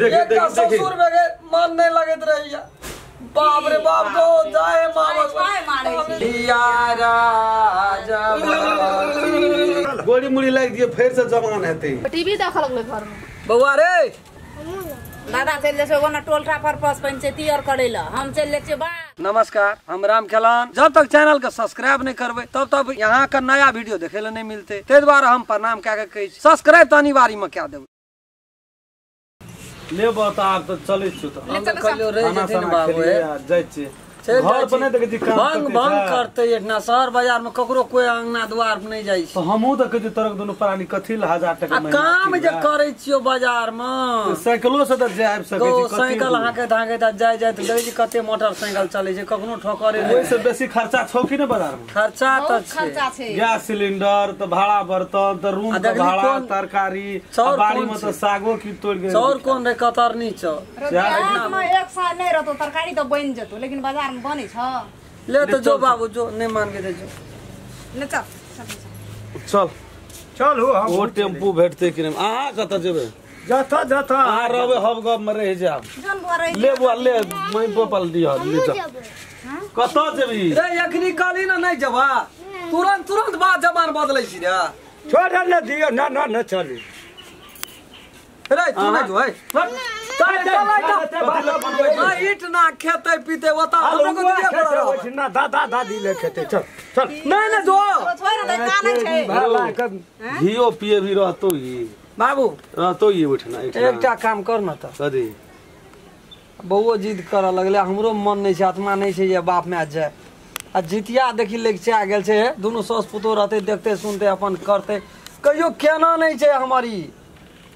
देख देख ससुर में मन नहीं लगैत रहैया। बाप रे बाप को जाए माँ राजा गोड़ी मुड़ी लाग दिए फेर से जमान हेतै। टीवी देख लगलै घर में। बौआ रे दादा चल जाय छै टोल टापर पर पंचायती और करै ल हम चल जाय छियै। नमस्कार, हम राम खेलान। जब तक चैनल के सब्सक्राइब नहीं करबे तब तक यहाँ का नया वीडियो देखे ल नहीं मिलते, ते द्वारा हम प्रणाम कए के कहै छी सब्सक्राइब त अनिवार्य में कए देबै। ले बता आब त चलै छु त हम कहलियो रहि जेथिन बाबू जाय छी घर पर नहीं देखै छी काम भंग भंग करते एतना शहर बाजार में ककरो कोई अंगना द्वार पर नहीं जाय छै। त हमहु त कहै छी तरक दुनु प्राणी कथी ल 1000 टका महीना काम जे करै छियो बाजार में साइकिलो से त जाय आबि सकै छी। साइकिल हाके धाके त जाय जाय त देखै छी कते मोटरसाइकिल चलै छै, कखनो ठोकरे ओइ से बेसी खर्चा छौ कि ने बाजार में? खर्चा त छै, गैस सिलेंडर त भाड़ा बर्तन त रूम के भाड़ा तरकारी बाड़ी में त सागो की तोड़ गेल। चाउर कोन रे कतरनी छौ एक साल नहीं रहतो तरकारी त बनि जेतो लेकिन बाजार में बनै छ। ले तो जो बाबू जो नहीं मान के दे जो ले चल चल चल हो। हम ओ टेम्पू भेटते कि नहीं? अहाँ कत जेबे? जत जत अहाँ रहबे हब गप में रह जाब। जोन बुआ रह ले बुआ ले मैं पपल दिह ले जा। कत जेबी रे? एखनी कहली ना नहीं जेबा, तुरंत तुरंत बात जबान बदलै छी रे। छोड़ न दियो ना ना न चली रे तू नहीं जो है चल चल ईट ना खेते पीते ओता हमरो को दिया पड़ो ना दादा दादी ले खेते चल चल नहीं ना जो छोड़ दे का नहीं छै घियो पिए भी रहतो ही बाबू रहतो ही उठना एकटा काम कर न त कदी बउओ जिद कर लगले हमरो मन नहीं छै आत्मा नहीं छै जे बाप में जाय आ जितिया देखी लेके आ गेल छै। दुनू सास पुतोह रहते देखते सुनते अपन करते कहियो केना नहीं छै हमारी।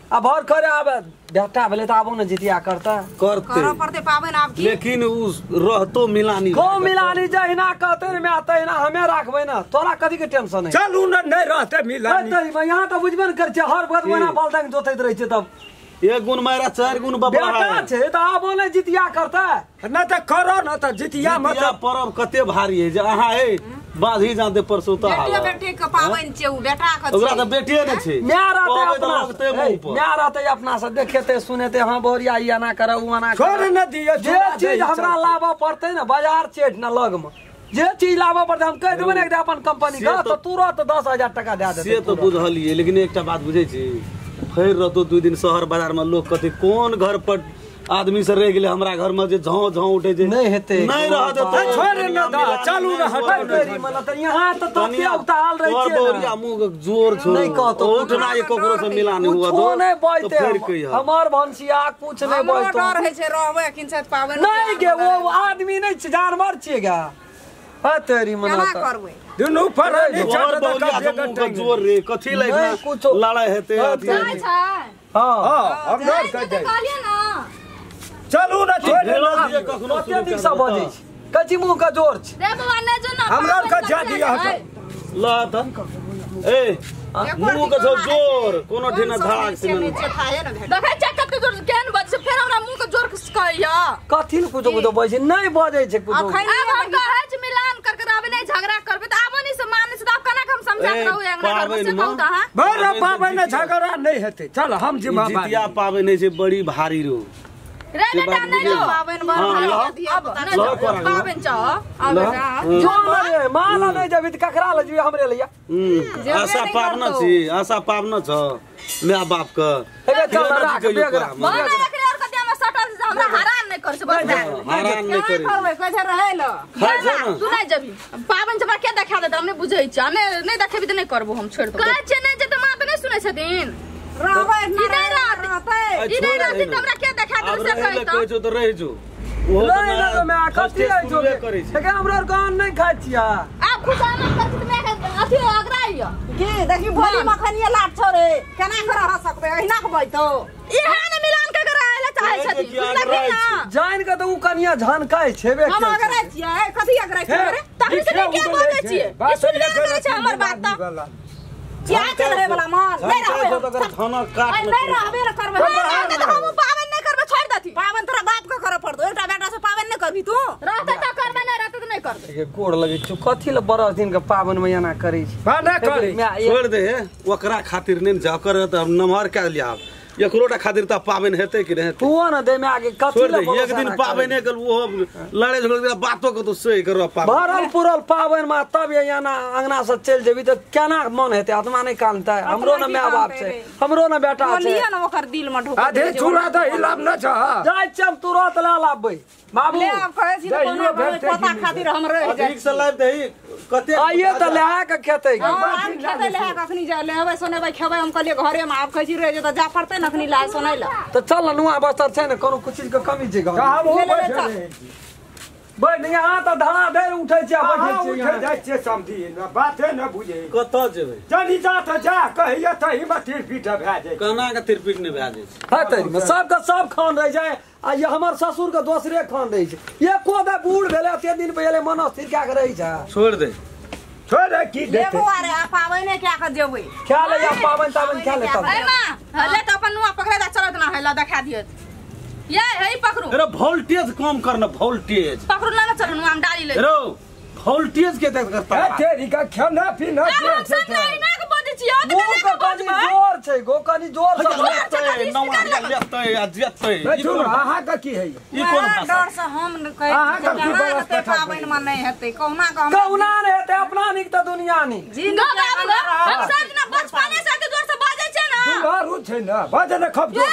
आ भर करे आबे बेटा भेले त आबो न जितिया करता करते करऽ पड़ते पाबनि आब की। लेकिन उ रहतो मिलानी को मिलानी जहिना कहते रे मैं आता ना हमे राखबै ना तोरा कथी के टेंशन है? चलू न नहीं रहते मिलानी त यहाँ त बुझबे न कर छै हर वक्त बना बालदंग जोतैत रहै छै तब एक गुण मारा चार गुण बबला बेटा छै त आबो न जितिया करता न त करो न त जितिया मत परब कते भारी है जे अहाँ ए बाधी जाते परसो त बेटियो बेटी के पाबनि छै उ बेटा के ओकरा त बेटिए न छै म्या रहते अपना म्या रहते अपना से देखेते सुनेते हां बोरिया ई एना करे उ एना करे छोड़ न दियो जे चीज हमरा लाबऽ पड़तै न बाजार चेट न लग में जे चीज लाबऽ पड़तै हम कहि देबै ने एक अपन कंपनी के त तुरंत 10,000 टका दए देतै। से त बुझलिए लेकिन एकटा बात बुझै छी फेर रहतो 2 दिन शहर बाजार में लोग कथी कोन घर पर आदमी से रह गेले हमरा घर में जे झाँ झाँ उठे जे नहीं हेतै नहीं रह देतै छोड़ न दा चलू न हट मन त यहाँ त तते उताल रहै छै तोर बोरिया मुंह जोर छो नहीं कहतो उठना ये ककरो से मिलानी हुआ तो नहीं बजते हमर भंसिया कुछ नहीं बजतो डर है छै रहबै किन से पाबनि नहीं गे वो आदमी नहीं छै जानवर छियै गा हा तेरी मना केना करबै दुनू पर नहीं छोड़ द जोर रे कथि लाइक लड़ाई हेतै जाय छै। हां हां हम डर के जाय कहलियै ना चलू न छोड़ दिए कखनो कते दिन से बजै छै कथि मुंह के जोर छै रे बौआ नै जो ना हमरा के जा दिया हट ल त ए मुंह के जोर कोनो ठिना धड़ाक से नहीं देखै छै कते जोर केन बज छै फेर हमरा मुंह के जोर कहैया कथि न कुछो कुछो बजै छै नहीं बजै छै कुछो। अब हम कहै छै मिलान कर के रहबै नहीं झगड़ा करबै त आबो नहीं से मानै छै त आब केना के हम समझा के रहू अंगना घर में से कहू त हां भर पाबनि झगड़ा नहीं हेतै चल हम जिम्मेवार जितिया पाबनि छै बड़ी भारी रो रे बेटा नहीं जो पाबनि बड़ भारी अब पाबनि छ अब बेटा जो रे माला नहीं जबी त ककरा ल जबी हमरे लैया आशा पाबन छी आशा पाबन छ my बाप के हे चल राख बेग राख बना एकरे और कते हम सटल से हमरा हरान नहीं कर छै बस हरान नहीं करी करबै कहै छै रहै ल खाइ छै न तू नहीं जबी पाबनि हमरा के देखा देत हम नहीं बुझै छी नहीं देखेबी त नहीं करबो हम छोड़ देबो कहै छै नहीं जे त मां त नहीं सुनै छथिन रहबै ई नहीं रहतै ई नहीं रहतै त हमरा के देखा देत से कहै त कहै छौ त रहि जो ओहो त नहीं मैं कथि है जो लेकिन हमरा और गान नहीं खाइ छिया आब खुशामद कर छी त मैं अथि अगराइय की देखी भोली मखनिया लाट छौ रे केना के रह सकबै एहिना के बैतो इहे ने मिलान के रहै चाहै छथिन बुझलखिन ना जान के त उ कनिया झनकाय छेबे हम अगराइ छियै कथि अगराइ छियै रे तखन से के बोलै छियै ई सुनबे करै छै हमर बात त क्या चल रे वाला मन नहीं रहबै खाना काट नहीं रहबे न करबै त हम पाबनि नहीं करबै छोड़ देथि पाबनि तोरा बाप के करऽ पड़तौ एकटा बेटा से पाबनि नहीं करबी तू रहतै त करबै नहीं रहतै त नहीं करबै के गोड़ लगै छौ कथि ल बरस दिन के पाबनि में एना करै छै ना करै छोड़ दे ओकरा खातिर नहीं जा कर त नमहर के लिया एकरोटा खातिर त पाबनि हेतै कि नहि हेतै? तू न दे में आगे कथी छोड़ ले दे, एक दिन पाबनि गेल ओहो लड़े झगड़े बातो के तो सही करब पाबनि। भरल पुरल पाबनि में तब यहाँ अंगना से चलि जेबी त केना मन हेतै? आत्मा नहीं कानतै? हमरो न my बाप छै, हमरो न बेटा छै। लिअ न ओकर दिल में ढुक आधे चूड़ा दही लाभ न छ। जाइ छी हम तुरंत ला लाबबै बाबू। ले आब कहै छी त कोनो पोता खातिर हम रहि जाइ। अधिक से लाइब दही कते आइए त लहा के खेतै। हां खेतै लहा के अखनी जा लेबै सोनेबै खेबै। हम कहलियै घरे में आब कहै छी रहि जेतै जा पड़तै न अखनी ला सोनै ला। त चल न नुआ बस्तर छै न, कोनो कुछ चीज के कमी छै घर में? बैठ यहाँ त धड़ा धड़ उठै छै बैठै छै। उठै जाइ छै समझी न बाते न बुझै। कतऽ जेबै? जनी जा त जा कहिया तही में तिरपीट भए जाइ। केना के तिरपीट नहि भए जाइ छै? हेतै मे सबके सब खान रहि जाइ आ ये हमर ससुर के दोसरे खान रहै छै। एको दा बूढ़ भेलै एते दिन पे एलै मन स्थिर कए के रहै छै। छोड़ दे, छोड़ दे की देते लेबो अरे आ पाबनि कए के जेबै? खा ले या पाबनि ताबनि खा ले तब। ए मां ले त अपन नुआ पकड़े दा चलत ना है ला देखा दियत। ये हे पकड़ू। अरे वोल्टेज कम करना, वोल्टेज पकड़ू ना चलू नुआ हम डाली ले। रो वोल्टेज के देख करता है तेरी का खाना पीना हम सब नहीं ना के बजै छी। ओ मुंह के कनी जोर छै गो, कनी जोर से लेतै नवा लेतै आ जेतै। ई अहाँ के की है? ई कोन भाषा? डर से हम कहै छी पाबनि में नहीं हेतै। कहुना के कहुना ने हेतै, अपना नीक त दुनिया नीक। हम सब ना बचपने से जोर से बाजै छै ना। दुलारू छै ना बाजै ने खब जोर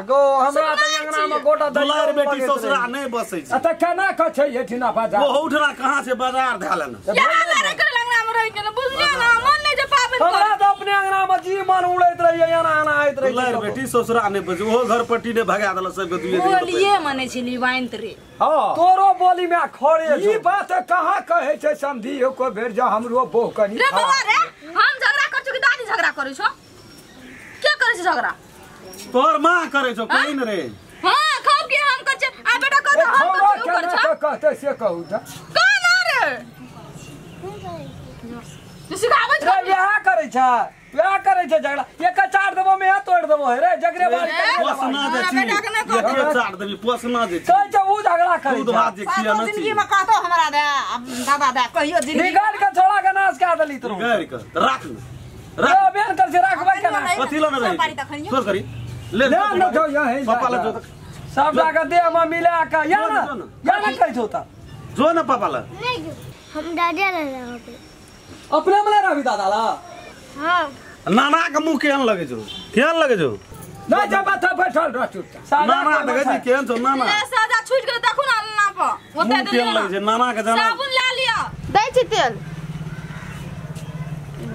गो। हमरा त अंगना में गोटा दुलार बेटी ससुरा नहीं बसै छै। आ त केना के छै एठिना बाजार? ओ उठना कहां से बाजार धालन यहाँ लड़ाई करे अंगना में रहि के बुझलियै ना मन नहीं जे पाबनि कर। हमरा त अपने अंगना में जी मन उड़ैत रहिए, यहाँ आना आइत रहिए। दुलार बेटी ससुरा नहीं बसै, ओहो घर पट्टी ने भगा देल सबके दुए दिन। बोलिए मानै छली बांत रे। हां तोरो बोली में खड़े ई बात कहां कहै छै समधी? एको बेर जा हमरो बोह कनी रे बाबा रे। हम झगड़ा कर छु कि दादी झगड़ा करै छौ? के करै छै झगड़ा? तोर मां करै छौ कहिन रे। हां खब के हम कर छै आ बेटा कह त हम कर छौ कहते से कहू त कना रे तू सिखाबै रे। विवाह करै छै, विवाह करै छै झगड़ा। एक चार देबो में तोड़ देबो हे रे जगरे बारी पोसना दे छी। एक चार देबी पोसना दे छी। कहै छै उ झगड़ा करै दूध भात जे खिया न छी जिंदगी में कहतो हमरा दे दादा दे कहियो जिंदगी निकाल के छोड़ा के नाश क देली तोरो। निकाल के राख रे बेन कर छै राखबै केना? कथि ल न रही छोड़ करी ले ले न जो यही पापा ल जो सब जाके देह में मिला के या ना या ना कहै छौ त जो न पापा ल। नहीं जो हम दादा ल रहबे। अपने में रहबी दादा ला? हां। नाना के मुंह केहन लगै छौ? केहन लगै छौ? ना जब त बैठल रह चुपचाप। नाना देखै छी केहन छौ नाना? ले सादा छूट गेल देखू ना नाना पर ओते मुंह केहन लगै छै नाना के? जाना साबुन ला लिअ दै छी तेल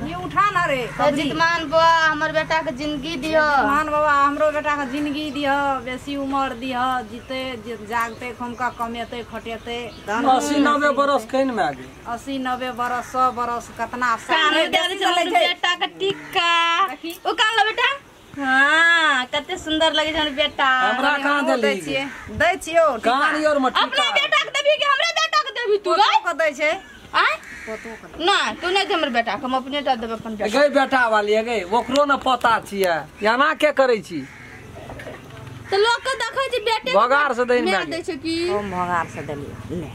ये उठा ना रे। जितमान बाबा हमर बेटा के जिंदगी दियो। जितमान बाबा हमरो बेटा के जिंदगी दियो, बेसी उम्र दियो, जीते जागते खमका कमेते खटेते। 80-90 बरस can में आ गेल? 80-90 बरस 100 बरस कतना साल बेटा के टिक्का ओ कान ल बेटा। हां कते सुंदर लगे छै बेटा। हमरा कहां देली? दै छियो कान your में अपना बेटा के देबी कि हमरे बेटा के देबी? तू गई के दै छै आय ना तू नहीं दे हमर बेटा के, हम अपने टा देबै अपन बेटा। गई बेटा वाली गई ओकरो न पता छियै एना के करै छी त लोग के देखै छी बेटे भगार से दैन दै छै की हम भगार से देलियै ले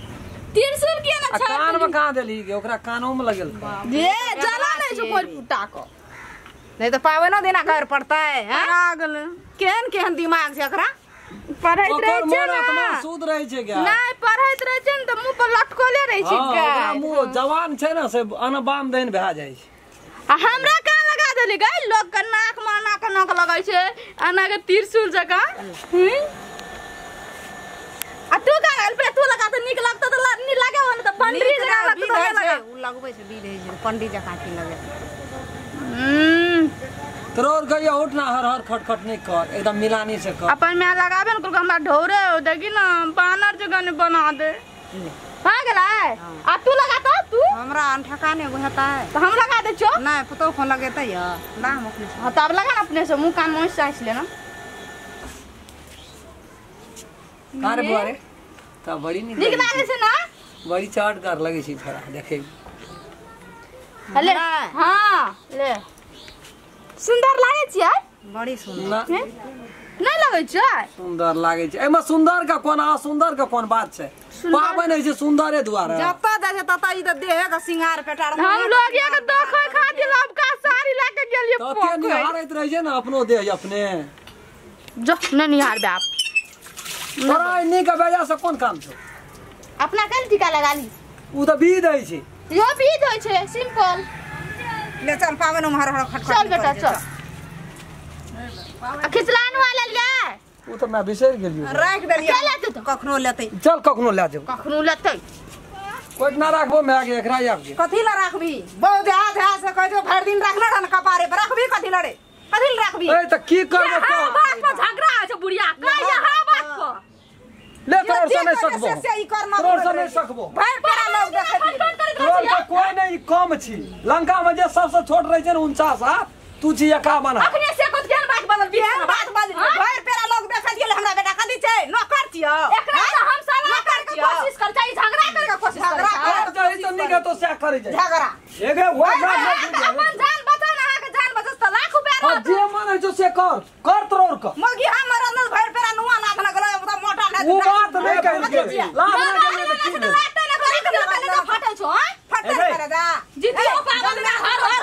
त्रिशूल किया ना छाप कान में कहां देली गे? ओकरा कानो में लगेल जे जला नहीं छौ कोई फुटा को नहीं त पावनो दिना घर पड़तै। हां आ गेल केहन केहन दिमाग छै एकरा? पढ़ैत रहै छै ना शुद्ध रहै छै गे। नहीं पढ़ैत रहै छै न त मुंह पर लटकले रहै छै गे। ओकरा मुंह जवान छै ना से अनबाम देन भए जाइ छै। आ हमरा कहां लगा देली गे? लोग के नाक में अना के नाक लगै छै अना के त्रिशूल जकां। आ तू का लगल पे तू लगा त नीक लगत त नी लागे हो न त बंडरी जकां लगत त लगे उ लगबै छै बीध है छै पंडी जकां की लगे। तोर कहियो उठ ना हर हर खटखट नहीं कर, एकदम मिलानी से कर। अपन में लगाबे न कुल हमरा ढौरे हो देखी ना बानर जगह ने बना दे। हां गेलै आ तू लगा त तू हमरा अनठका ने हेतै त हम लगा दे छो। नहीं पुतौ को लगेतै य ना हम अपने से। हां त अब लगा ना अपने से मुंह कान मोह साइस लेना। का रे बुआ रे त बड़ी नीक लागे छै ना? बड़ी चाट कर लगे छी थोड़ा देखे। ले हां ले सुंदर लागे छै बड़ी सुंदर नहीं लगे छै? सुंदर लागे छै। एमे सुंदर का कोन आ सुंदर का कोन बात छै? पाबनि होइ छै सुंदरे दुआरे। जतऽ जाइ छै ततऽ ई तऽ देहे के सिंगार पेटार। हम लोग के देखै खातिर लबका साड़ी लए के गेलियै पोखरि। तते निहारैत रहै छै ने अपनो देह अपने। जो नहीं निहार बे आप तोरा नी के वजह से कोन काम छौ अपना कल टीका लगा ली उ त बीध है छै यो बीध होय छै सिंपल ले चल पावन उम्हर हर खट चल बेटा चल आ खिचलान वाला लिया उ त मैं बिसर गेलियो राख देलियै के लेतै तो कखनो लेतै चल कखनो ले जेबो कखनो लेतै कोइ ना राखबो मैं आगे एकरा आब गे कथी ला राखबी बहुत ध्यान ध्यान से कह जो भर दिन रखना रहन कपारे पर राखबी कथी ला रे कथी ला राखबी ए त की करबो हां बात पर झगड़ा होय छै बुढ़िया कह हां बात पर ले तोर से नहीं सकबो तोर से नहीं सकबो भर पेरा लोग देखै तोर के कोई नहीं कम छी लंका में जे सबसे छोट रहे छै 49 हाथ तू छी 51 हाथ अखने से कत केहन बात बदल केहन बात बदल भर पेरा लोग देखै गेल हमरा बेटा कथी छै नौकर छियौ एकरा से हम सलाह कर के कोशिश कर चाही झगड़ा कर के कोशिश कर कर जाई त निके तो से करे जाई झगड़ा एगे वो अपन जान बचा ना अहाँ के जान बचस त लाख रुपया हां जे मन है जो से कर कर तोर के मगी हमर अंदर भर पेरा नुआ लाख न गेलो त मोटा न वो बात नहीं कह के लाख न गेलै त की लाते न करे त फटै छौ हां फटै करे जा जितियो पावन ना हर हर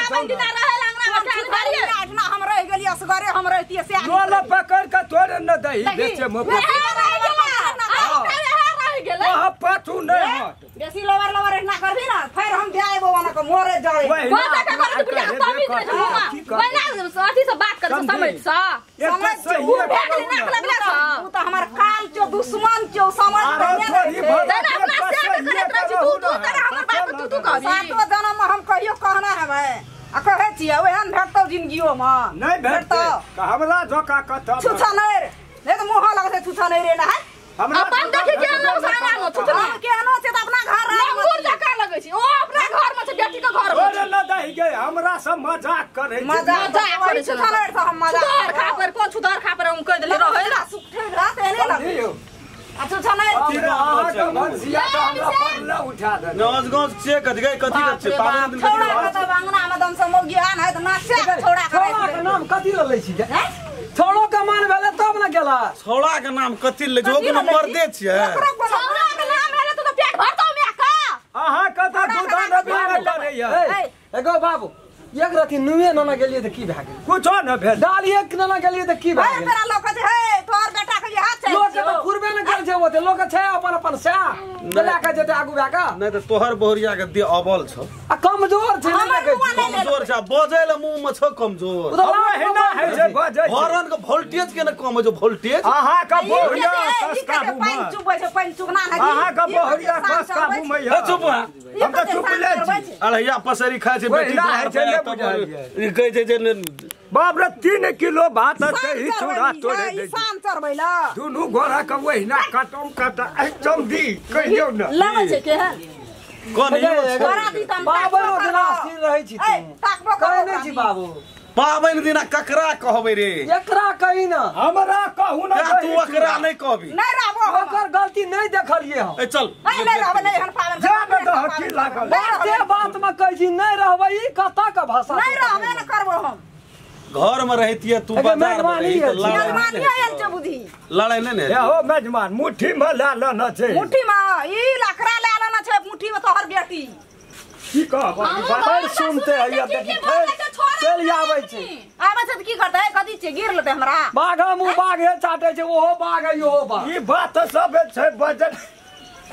पावन दिना रहे अंगना में ठान भरिए ना हम रह गेलियै असगरे हम रहतियै से लोला पकड़ के तोरे न दही बेचे म रह गेलै वहां पाछू नहीं हट बेसी लवर लवर ना करबी ना फिर हम जाएबो वना को मोरे जाए बात का करे त बुढ़िया तमीज नहीं छै वना अथी से बात कर समझ सा समझ उ नाक लगला उ त हमर काल छौ दुश्मन छौ समझ नहीं तैना अपना से करैत रहै छी तू तू तोरा हमर बाप तू तू कहबी सातो जन्म हम कहियो कहना है भाई आ कहै छियै ओहन भेटतौ जिंदगियो में नहीं भेटतौ हमरा धोखा कत छुछा नहीं रे नहीं त मुंह लगै छुछा नहीं रे ना है अपन देखि के लोग सारा न छुछा हम केहनो छै त अपना घर लंगूर जका लगै छै ओ अपना घर में छै बेटी के घर में तोरे न दही गे हमरा सब मजाक करै छै मजाक करै छै छुछा नहीं त हम मजाक छुधार खा पर कोन छुधार खा पर हम कह देली रहै ला सुखै रात एने लगे आ छुछा नहीं अहाँ भंसिया त हमरा पर उठा दे नज गज चेक कथि गए कथि छै पावन दिन छोड़ा के त अंगना में दम से मौगी आन है त नाचे छोड़ा के छोड़ा के नाम कथि ल लै छी छोड़ो के मान भेलै तब न गेला छोड़ा के नाम कथि ले जो कोनो मर्दे छियै छोड़ा के नाम भेलै त पेट भरतौ मे का अहाँ कत दूध न बिना करैया ए एगो बाबू एक राति नुए नना गेलियै त की भए गेल कुछो न भेल दाल एक नना गेलियै त की भए गेल मेरा लोक छै हे तोहर बेटा के हाथ छै लोक त फुरबे न गेल छै ओते लोक छै अपन अपन सै लए के जेतै आगू भए के नहीं त तोहर बहुरिया के दे अबल छौ आ कमजोर छै नहीं लगै छै कमजोर छै बजै ले मुंह में छौ कमजोर हेना है छै बजै हॉर्न के वोल्टेज के न कम हो जो वोल्टेज अहाँ के बहुरिया कस काबू में पानि चुबै छै पानि चुगना है अहाँ के बहुरिया कस काबू में ए चुप हम त चुप ले छी अड़ैया पसरी खाय छै बेटी ई कहै छै जे बाप रे 3 किलो भात दही चूड़ा तोड़े दे शाम चढ़बै ला दुनू गोरा के ओहिना कटम कटा चमदी कहियौ न लगै छै केहन कोन बाबू दिना स्थिर रहै छी तू कहै नहि छी बाबू पाबनि दिना ककरा कहबै रे एकरा कही न हमरा कहू न तू ओकरा नहीं कहबी नहीं रहबो ओकर गलती नहीं देखलिए हम ए चल नहीं नहीं रहबो नहीं हन पाबनि जा न दह की लागल बाते बात में कहै छी नहीं रहबै ई कथा के भाषा नहीं रहबे न करबो हम घर में रहतिए तू बाजार में रही मेजबानी आयल छै बुद्धि लड़ाई नहीं ने हो मेजबान मुट्ठी में ला लेना छै मुट्ठी में ई लकड़ा ला लेना छै मुट्ठी में तोहर बेटी की कहब फेर सुनते है देखी फेर चलि आबै छै आबै छै त की करतै कथी छै गिर लेतै हमरा बाघा मुँह बाघे चाटे छै ओहो बाघ है इहो बाघ ई बात सब छै बजट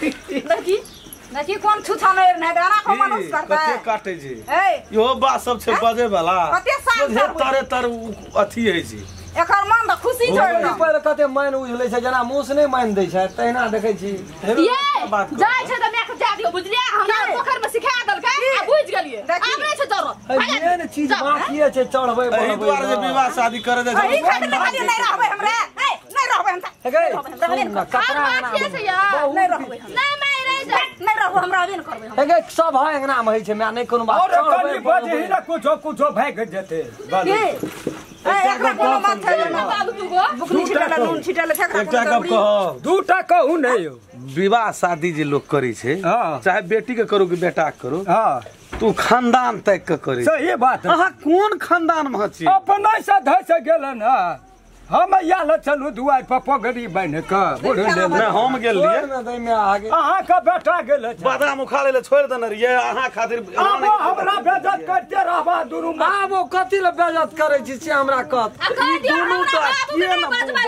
देखी देखी कोन छुछा नहीं नहीं दाना को मनुष्य करतै कते काटे छै ए इहो बात सब छै बजे वाला कते साल तरे तर अथी है छै एकर मन त खुशी छै पर कते मान उझलै छै जेना मूस नहीं मान दै छै तहिना देखै छी ये जाय छै त मेख जा दियो बुझलियै हमरा पोखर में सिखा देलकै आ बुझ गेलियै आब नै छै जरूरत मेन चीज बाकी छै चढ़बै एहि दुआरे जे विवाह शादी करे जाय छै एहि खातिर खाली नहीं रहबै हमरा ए नहीं रहबै हम त ककरा नहीं रहबै हम नहीं मैं रहि जाय नहीं रहबो हम रहबे न करबै हम एगे सब है अंगना में होइ छै मैं नहीं कोनो बात और कनी बजही न कुछो कुछो भाग जेतै एकरा कोनो बात छै ना बाबू तू गो बुकनी छिटल नून छिटल छै एकरा एकटा गप कहब दूटा कहू नहीं विवाह शादी जे लोग करै छै चाहे बेटी के करू कि बेटा के करू तू खानदान तक के करै सही बात अहाँ कोन खानदान में छी अपना से धस गेल ना हम या चलू दुआर पर पगड़ी बान्हि कऽ बुढ़ लेल नहि हम गेल रहियै अहाँ के बेटा गेल बादाम उखाड़े ले छोड़ि देने रहियै अहाँ खातिर। आब हमरा बेइज्जत करते रहबा दुनू। आब ओ कथी ले बेइज्जत करै छी से हमरा कहत। ई दुनू त किए न बजबै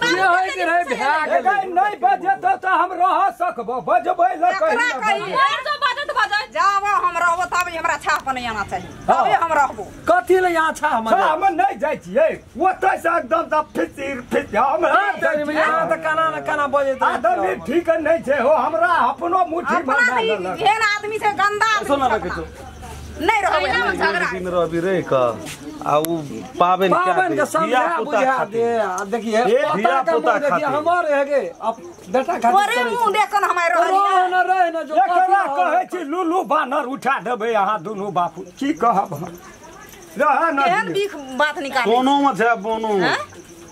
जे होय के रहे भए गेलै। नहि बजेतौ तऽ हम रह सकबो बजबै ले कहि जाब हम रहबो तब हमरा छाह पर नहीं आना चाहिए तबे हम रहबो। कथी ले यहाँ छाह हम नहीं जाइ छियै ओतय से एकदम से फिसिर फिस हम यहाँ तऽ केना न केना बजैत आदमी ठीक नहीं छै हो हमरा अपनो मुट्ठी बना देलक। एहन आदमी छै गंदा आदमी नहीं रहबै हम झगड़ा दिन रहबी रे क आ उ पाबनि पाबनि के समझा बुझा दे। आ देखिए धिया पुता देखिए हमर हेगे अब बेटा खातिर तोरे मुंह देखन हमार रह न रह न जो एकरा कहै छी लुलु बानर उठा देबै अहाँ दुनू बापू की कहब हम रह न एहन बीख बात निकाल कोनो मे छै बोनो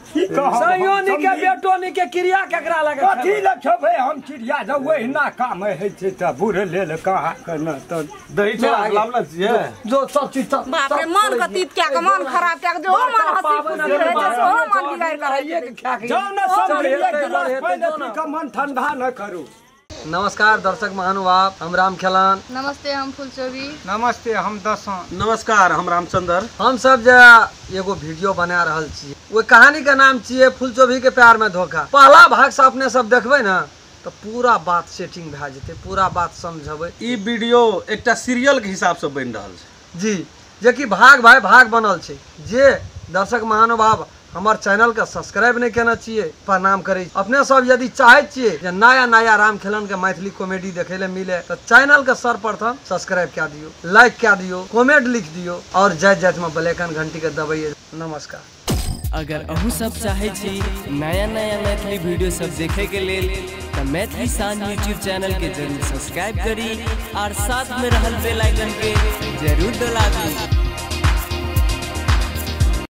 की कहब सयोनी के बेटोनी के क्रिया केकरा लगे कथी ले खेबै हम क्रिया जब ओहिना काम होइ छै तऽ बुढ़ लेल कहाँ के न तऽ दही चूड़ा लाब न छियै जो सब चीज। बाप रे मन के तीत क्या के मन खराब क्या के जो मन हंसी खुशी रहै छै सेहो मन बिगाड़ के रहैये के खा के जाउ न सब एक गिलास पानि पी के मन ठंडा न करू। नमस्कार दर्शक महानुभाव, हम राम खेलान। नमस्ते हम फुलचोबी। नमस्ते हम दसों। नमस्कार हम रामचंद्र। हम सब जे एगो वीडियो बना रहल छी ओहि कहानी के नाम छियै फुलचोबी के प्यार में धोखा। पहला भाग से अपने सब देखबै ना तो पूरा बात सेटिंग भए जेतै, पूरा बात समझबै। ई वीडियो एकटा सीरियल के हिसाब से बनि रहल छै जी, जेकि भाग भाई भाग बनल छै। जे दर्शक महानुभाव हमर चैनल के सब्सक्राइब नहीं केने छियै प्रणाम करै। अपने सब यदि चाहै छियै जे नया नया राम खेलन के मैथिली कॉमेडी देखे ले मिले तो चैनल के सर्वप्रथम सब्सक्राइब कए दियौ, लाइक कए दियौ, कमेंट लिख दियौ और जाइत जाइत में बेल आइकन घंटी के दबैयै। नमस्कार। अगर अहूँ सब चाहे छी नया नया मैथिली वीडियो सब देखे के लेल तो मैथिली शान यूट्यूब चैनल के जरूर सब्सक्राइब करी और साथ में रहल बेल आइकन के जरूर दबा दी।